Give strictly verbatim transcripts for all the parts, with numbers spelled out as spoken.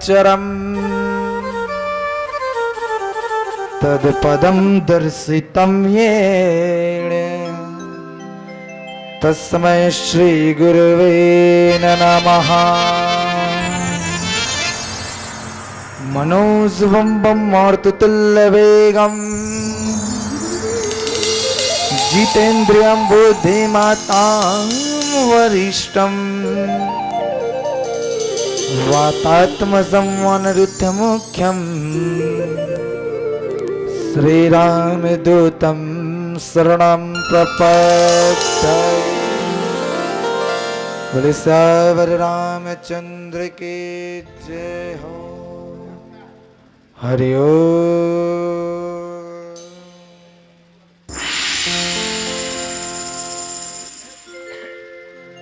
चरम तदपदम दर्शितम येन तस्मै श्री गुरुवे नमः। मनोजवं बं मारुततुल्यवेगं जितेन्द्रियं बुद्धिमतां वरिष्ठं वातात्मजं वनरुद्धमुख्यं श्रीरामदूतं शरणं प्रपद्ये। बोले सावर रामचंद्र की जय हो। हरि ओम।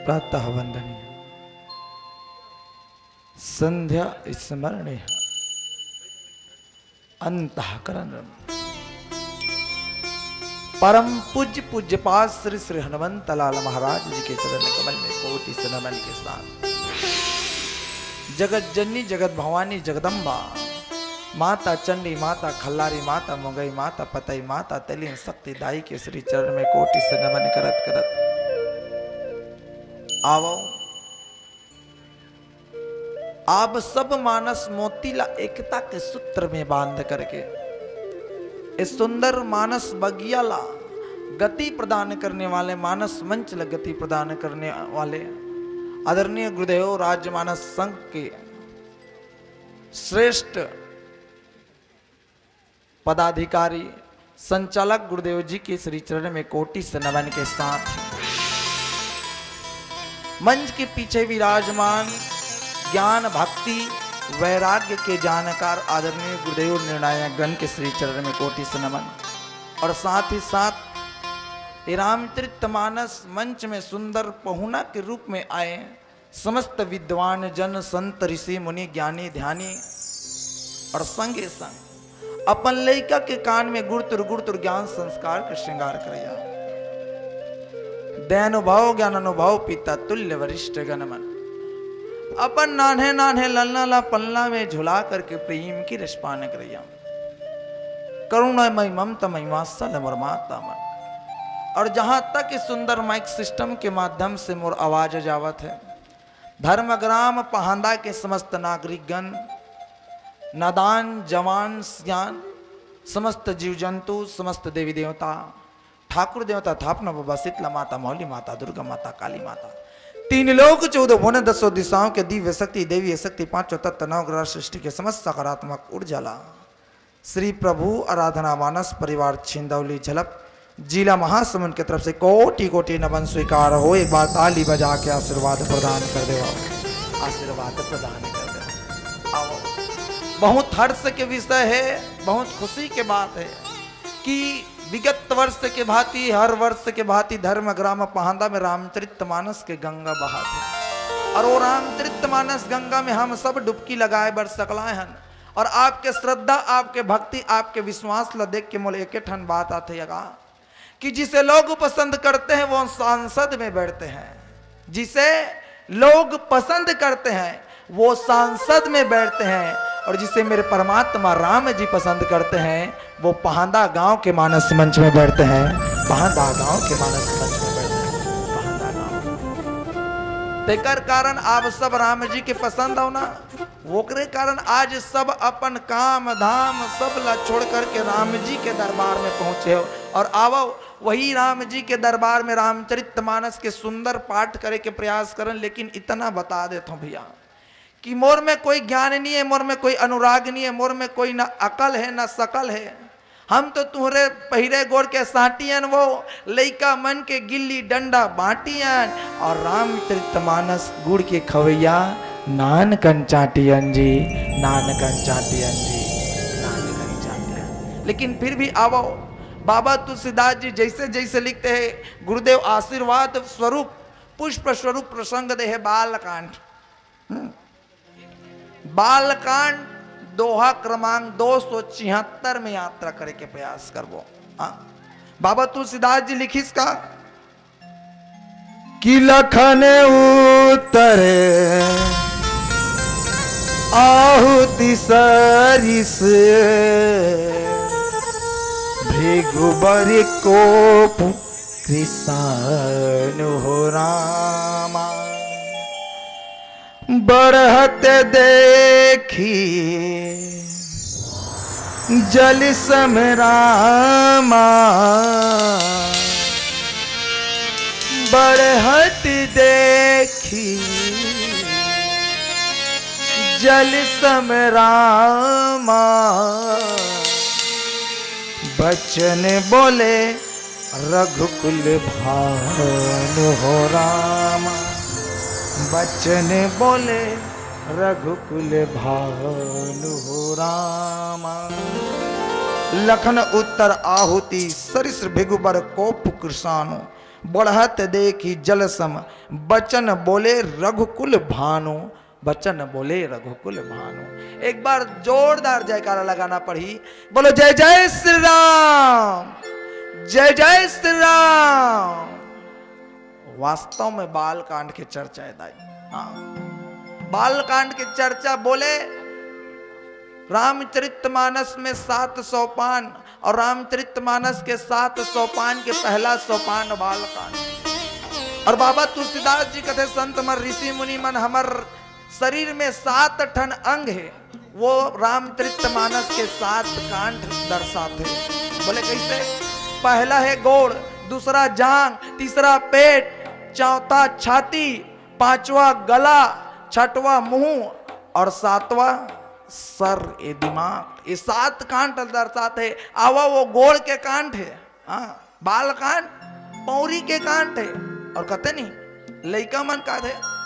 प्रातः वंदनीय, संध्या स्मरणीय, अंतःकरण। परम पूज्य पूज्यपाद श्री श्री हनुमंत लाल महाराज जी के चरण कमल में कोटि से नमन के साथ जगत जननी जगत भवानी जगदम्बा माता चंडी माता खल्लारी माता मुंगई माता पतई माता तेलिन शक्ति दाई के श्री चरण में कोटि से नमन करत करत आवो। आप सब मानस मोती ला एकता के सूत्र में बांध करके इस सुंदर मानस बगिया ला गति प्रदान करने वाले, मानस मंच ला गति प्रदान करने वाले आदरणीय गुरुदेव राजमानस संघ के श्रेष्ठ पदाधिकारी संचालक गुरुदेव जी के श्री चरण में कोटि से नमन के साथ मंच के पीछे विराजमान ज्ञान भक्ति वैराग्य के जानकार आदरणीय गुरुदेव निर्णायक गण के श्री चरण में कोटि से नमन। और साथ ही साथ ये रामचरित मानस मंच में सुंदर पहुना के रूप में आए समस्त विद्वान जन संत ऋषि मुनि ज्ञानी ध्यानी और संगे संग अपन लइका के कान में गुड़तुर गुड़तुर ज्ञान संस्कार के श्रृंगार करैया दयानुभव ज्ञान अनुभव पिता तुल्य वरिष्ठ गण मन अपन नान्हे नान्हे ललना ला पलना में झुला करके प्रेम की रसपान करैया करुणामय ममतामय माँ सल मोर माता मन। और जहां तक इस सुंदर माइक सिस्टम के माध्यम से मोर आवाज जावत है, धर्मग्राम पहांदा के समस्त नागरिकगण, नादान, जवान, सियान, समस्त जीव जंतु, समस्त देवी देवता, ठाकुर देवता, थापना बाबा, शीतला माता, मौली माता, दुर्गा माता, काली माता, तीन लोक चौदह भुवन दसों दिशाओं के दिव्य शक्ति, देवी शक्ति, पांचों तत्व, नवग्रह सृष्टि के समस्त सकारात्मक ऊर्जा ला श्री प्रभु आराधना मानस परिवार छिंदौली झलप जिला महासमुंद के तरफ से कोटि कोटि नमन स्वीकार हो। एक बार ताली बजा के आशीर्वाद प्रदान कर देवा, आशीर्वाद प्रदान कर देवा। आओ, बहुत हर्ष के विषय है, बहुत खुशी के बात है कि विगत वर्ष के भांति, हर वर्ष के भांति धर्म ग्राम पहांदा में रामचरित मानस के गंगा बहात है और वो रामचरित मानस गंगा में हम सब डुबकी लगाए बर सकलाए हन। और आपके श्रद्धा, आपके भक्ति, आपके विश्वास ला देख के मोला एके ठन बात आथे यगा कि जिसे लोग पसंद करते हैं वो सांसद में बैठते हैं, जिसे लोग पसंद करते हैं वो सांसद में बैठते हैं, और जिसे मेरे परमात्मा राम जी पसंद करते हैं वो पहांदा गांव के मानस मंच में बैठते हैं, पहांदा गांव के मानस मंच में बैठते हैं, पहांदा गांव। तेकर कारण आप सब राम जी के पसंद हो ना, ओकरे कारण आज सब अपन काम धाम सब ला छोड़ करके राम जी के दरबार में पहुंचे हो। और आवो, वही राम जी के दरबार में रामचरित मानस के सुंदर पाठ करे के प्रयास करन। लेकिन इतना बता देता हूँ भैया कि मोर में कोई ज्ञान नहीं है, मोर में कोई अनुराग नहीं है, मोर में कोई ना अकल है ना सकल है। हम तो तुहरे पहिरे गोड़ के सांटियन, वो लइका मन के गिल्ली डंडा बांटियन, और रामचरित मानस गुड़ के खवैया नान कन चांटियन जी, नान कन चांटियन जी, नान कन चांटियन। लेकिन फिर भी आवो, बाबा तुलसीदास जी जैसे जैसे लिखते हैं, गुरुदेव आशीर्वाद स्वरूप, पुष्प स्वरूप प्रसंग दे है बालकांड। हम्म। बालकांड दोहा क्रमांक दो सौ छिहत्तर में यात्रा करे के प्रयास करबो। हाँ, बाबा तुलसीदास जी लिखिस का कि लखन उतरे आहुति सरिस भृगु बर कोप कृसानु हो रामा। बढ़त देखि जल सम रामा, बढ़त देखि जल सम रामा, बचन बोले रघुकुल भानु हो रामा, बचन बोले रघुकुल भानु हो रामा। लखन उत्तर आहुति सरिस भृगु बर कोप कृसानु, बढ़त देखि जल सम बचन बोले रघुकुल भानु, बचन बोले रघुकुल भानु। एक बार जोरदार जयकारा लगाना पड़ी, बोलो जय जय श्री राम, जय जय श्री राम। वास्तव में बालकांड के चर्चा है दाई। हाँ, बालकांड के चर्चा बोले रामचरितमानस में सात सोपान, और रामचरितमानस के सात सोपान के पहला सोपान बालकांड। और बाबा तुलसीदास जी कथे, संत मन, ऋषि मुनि मन, हमर शरीर में सात ठन अंग है, वो रामचरितमानस के सात कांड दर्शाते। बोले कैसे? पहला है गोड़, दूसरा जांग, तीसरा पेट, चौथा छाती, पांचवा गला, छठवा मुंह और सातवां सर, ये दिमाग, ये सात कांड दर्शाते। आवा वो गोड़ के कांड है, हाँ, बाल कांड, पौरी के कांड है। और कहते नहीं, लइका मन का थे,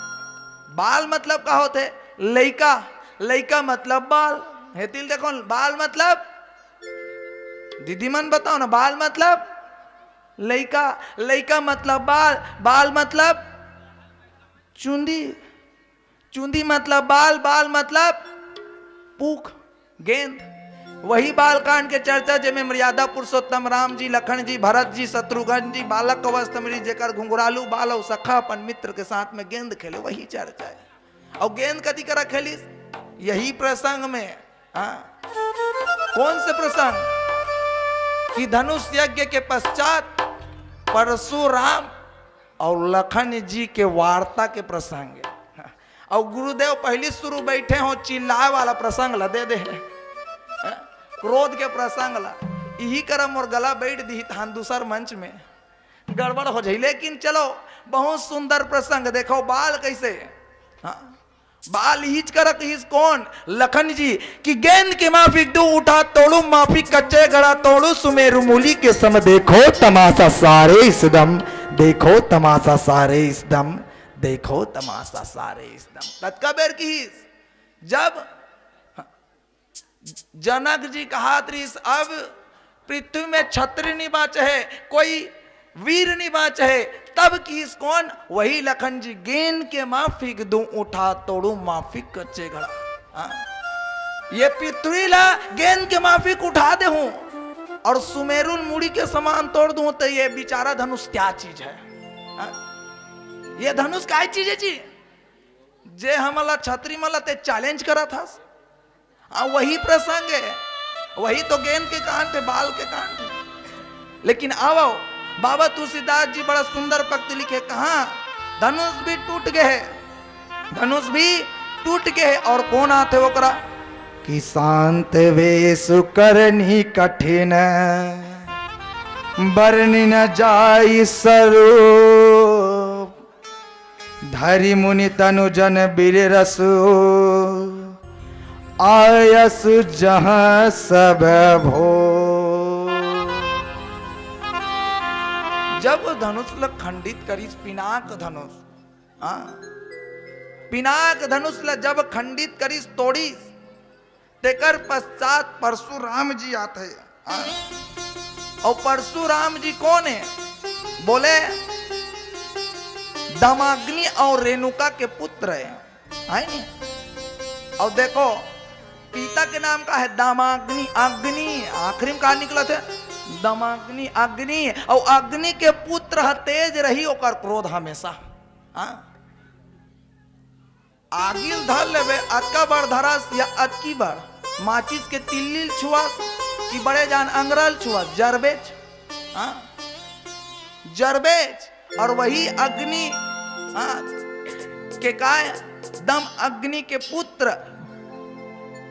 बाल मतलब का होते? लइका, लइका मतलब बाल। हे तिल देखो, बाल मतलब, दीदी मन बताओ ना, बाल मतलब लइका, लइका मतलब बाल, बाल मतलब चुंदी, चुंदी मतलब बाल, बाल मतलब पूख, गेंद। वही बालकांड के चर्चा जेमे मर्यादा पुरुषोत्तम राम जी, लखन जी, भरत जी, शत्रुघ्न जी बालक अवस्था में रही, जेकर घुंघरालू बाल और सखा अपन मित्र के साथ में गेंद खेले, वही चर्चा है। और गेंद कथी करा खेलिस? यही प्रसंग में। हाँ, कौन से प्रसंग? कि धनुष यज्ञ के पश्चात परशुराम और लखन जी के वार्ता के प्रसंग है। और गुरुदेव पहली शुरू बैठे हो चिल्लाए वाला प्रसंग ला दे दे हैं, क्रोध के प्रसंग ला। यही करम और गला बैठ दी तहान दूसर मंच में गड़बड़ हो जाई। लेकिन चलो, बहुत सुंदर प्रसंग। देखो बाल कैसे, हाँ, बाल हिच करक हिस कौन? लखन जी। कि गेंद के माफिक दू उठा तोड़ू, माफिक कच्चे गड़ा तोड़ू, सुमेरु मूली के सम देखो तमाशा सारे इस दम, देखो तमाशा सारे इस दम, देखो तमाशा सारे इस दम। ततका बेर किहिस जब जनक जी कहात रहिस, अब पृथ्वी में छत्री नहीं बाँचे है, कोई वीर नहीं बाँचे है, तब किहिस कौन? वही लखन जी, गेंद के माफिक दू उठा तोड़ू, माफिक कच्चे घड़ा। हाँ? ये पृथ्वी ला गेंद के माफिक उठा दे हूँ और सुमेरुल मुड़ी के समान तोड़ दूँ, तो ये बेचारा धनुष क्या चीज है? हाँ? ये धनुष काय चीज है जी? जे हमला छत्री मला ते चैलेंज करत हस। हाँ, वही प्रसंग है, वही तो गेंद के कांड थे, बाल के कांड थे। लेकिन आवो, बाबा तुलसीदास जी बड़ा सुंदर पंक्ति लिखे, कहाँ? धनुष भी टूट गए है, धनुष भी टूट गए है, और कौन आथे ओकरा? कि शांत वेश करनी कठिन, बरनि न जाई स्वरूप, धरि मुनि तनु जन बिररसु, आयसु जहाँ सब भो। जब धनुष ल खंडित करिस, पिनाक धनुष, हाँ, पिनाक धनुष ल जब खंडित करिस, तोड़िस, तेकर पश्चात परशुराम जी आथे। हाँ? और परशुराम जी कौन है? बोले, दामाग्नि और रेणुका के पुत्र है, है नी? और देखो, पिता के नाम का है? दामाग्नि, अग्नि, आखिरी में कहा निकला थे? दामाग्नि, अग्नि, और अग्नि के पुत्र ह तेज रही ओकर क्रोध हमेशा। हाँ? आगी ल धर लेबे, अतका बड़ धरस या अतकी बड़, माचिस के तिल्ली ल छुअस कि बड़े जान अंगरा ल छुअस, जरबेच। हाँ, जरबेच। और वही अग्नि, हाँ, के काय, दम अग्नि के पुत्र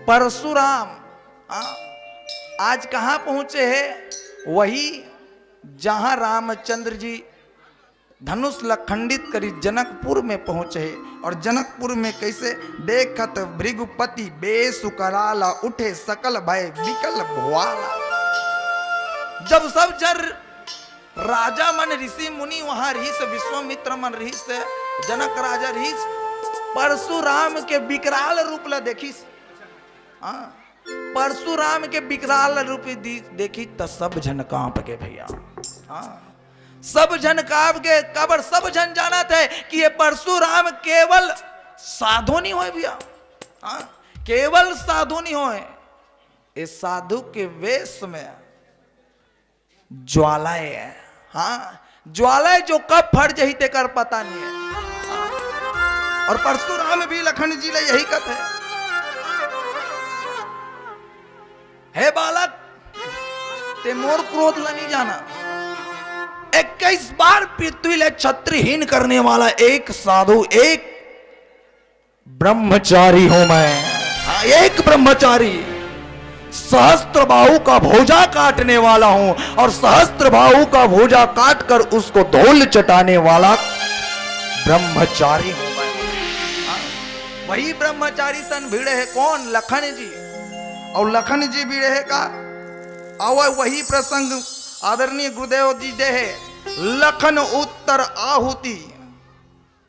परशुराम, हाँ, आज कहाँ पहुँचे हे? वही जहाँ रामचंद्र जी धनुष ल खंडित करी जनकपुर में पहुँचे हे। और जनकपुर में कैसे? देखत भृगुपति बेसु कराला, उठे सकल भय बिकल भुआला। जब सब जन राजा मन, ऋषि मुनि वहां रहिस, विश्वामित्र मन रहिस, जनक राजा रहिस, परशुराम के विकराल रूप ला देखिस। हाँ, परशुराम के विकराल रूप दि-, देखिस त सब झन कांप गे भैया। हाँ, सब झन कांप गे, काबर सब झन जानत हे कि ये परशुराम केवल साधु नहीं होय भैया। हाँ, केवल साधु नहीं होय, ये साधु के वेश में ज्वालाएं हे। हाँ, ज्वालाएं जो कब फट जही तेकर पता नहीं हे। हाँ। और परशुराम भी लखन जी ले यही कथे, हे बालक, ते मोर क्रोध ला नहीं जाना। इक्कीस बार पृथ्वी ले छत्रीहीन करने वाला एक साधु, एक ब्रह्मचारी हूं मैं। हाँ, एक ब्रह्मचारी। सहस्त्र बाहु का भुजा काटने वाला हूं और सहस्त्र बाहु का भुजा काट कर उसको धूल चटाने वाला ब्रह्मचारी हूं मैं। हाँ, वही ब्रह्मचारी सन भिड़े हे कौन? लखन जी। और लखन जी भिड़े हे का? और वही प्रसंग आदरणीय गुरुदेव जी दे हे, लखन उत्तर आहुति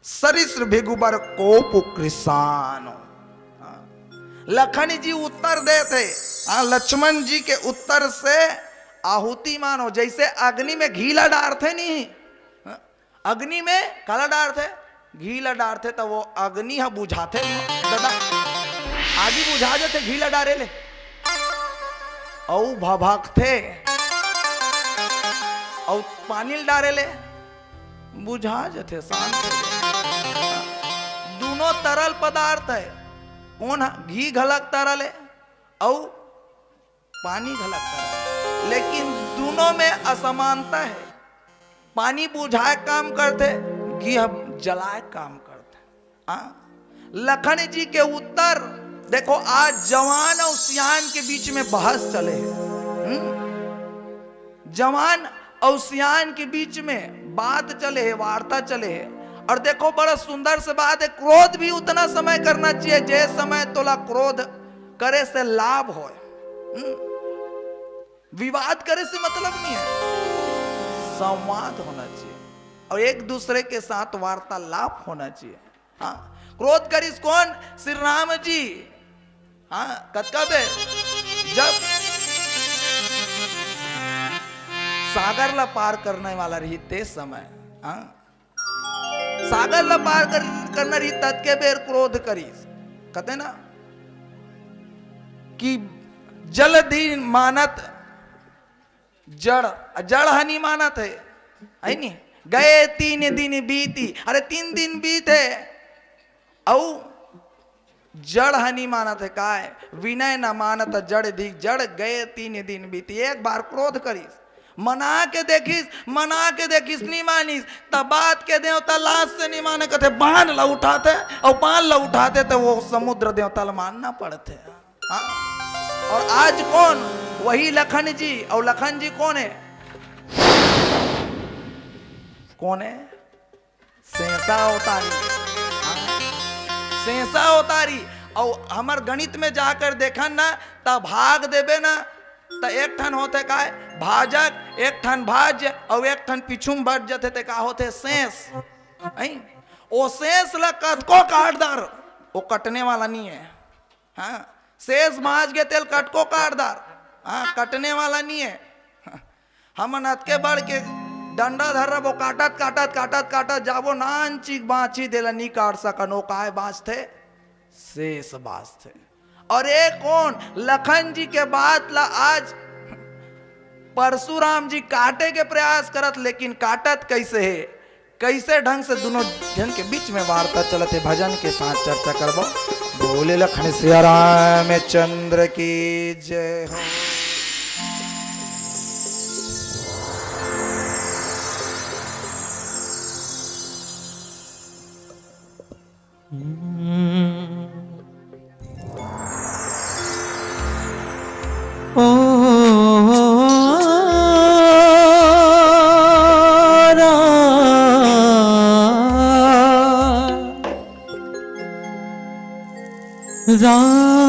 सरिस भृगुबर कोप कृषान। हाँ। लखन जी उत्तर देथे, हाँ, लक्ष्मण जी के उत्तर से आहुति मानो, जैसे अग्नि में घी ला डारथे नहीं, हाँ, अग्नि में काला डारथे, घी ला डारथे, त वो अग्नि ह बुझाथे दादा, आगी बुझा जथे घी ला डारे ले, अउ भभकथे, अउ पानी ल डारे ले बुझा जथे, शांत हो जाथे। दूनों तरल पदार्थ हे, कोन ह? घी घलक तरल हे अउ पानी घलक तरल हे, लेकिन दूनों में असमानता हे। पानी बुझाए काम करथे, घी ह जलाए काम करथे। हाँ? लखन जी के उत्तर देखो, आज जवान अउ सियान के बीच में बहस चले हे। हम्म? जवान अउ सियान के बीच में बात चले हे, वार्ता चले हे। और देखो, बड़ा सुंदर से बात हे, क्रोध भी उतना समय करना चाहिए, जे समय तोला क्रोध करे से लाभ होय। हम्म? विवाद करे से मतलब नहीं हे, संवाद होना चाहिए और एक दूसरे के साथ वार्तालाप होना चाहिए। हाँ, क्रोध करिस कोन? श्री राम जी। हाँ, कतका बेर? जब सागर ला पार करने वाला रहिस ते समय, हाँ, सागर ला पार कर, करना रहिस ततके बेर क्रोध करिस। कथे ना कि जल दिन मानत जड़, जड़ ह नहीं मानत हे, हे नहीं? गए तीन दिन बीती, अरे तीन दिन बीते, अउ जड़ ह नहीं मानत हे काय? विनय न मानत जड़ धिक जड़, गए तीन दिन बीती। एक बार क्रोध करिस, मना के देखिस, मना के देखिस, नहीं मानिस, त बात के देवता लाज से नहीं माने, कथे बाण ला उठाथे, अउ बाण ला उठाथे त वो समुद्र देवता ला मानना पड़थे। हाँ? और आज कोन? वही लखन जी। अउ लखन जी कोन हे? कोन हे? सेसा अवतारी। हाँ? सेसा अवतारी। अउ हमर गणित में जाकर देखन ना, त भाग देबे ना, त एक ठन होथे काय? भाजक, एक ठन भाज्य, अउ एक ठन पीछू में बच जथे, ते का होथे? सेस। हैं? ओ सेस ला कतको काट डार, वो कटने वाला नहीं हे। हाँ, सेस भाज गे तेला कतको काट डार, हाँ, कटने वाला नहीं हे। हमन अतके बड़ के डंडा धर रबो, काटत, काटत, काटत, काटत जाबो, नानचिक बाँची, तेला नहीं काट सकन, वो काय बाँचथे? सेस बाँचथे। और ये कोन? लखन जी के बात ला आज परशुराम जी काटे के प्रयास करत, लेकिन काटत कैसे हे? कैसे ढंग से दोनों जन के बीच में वार्ता चलत हे, भजन के साथ चर्चा करबो। बोले लखन सिया रामचंद्र की जय हो। ओ राम, राम।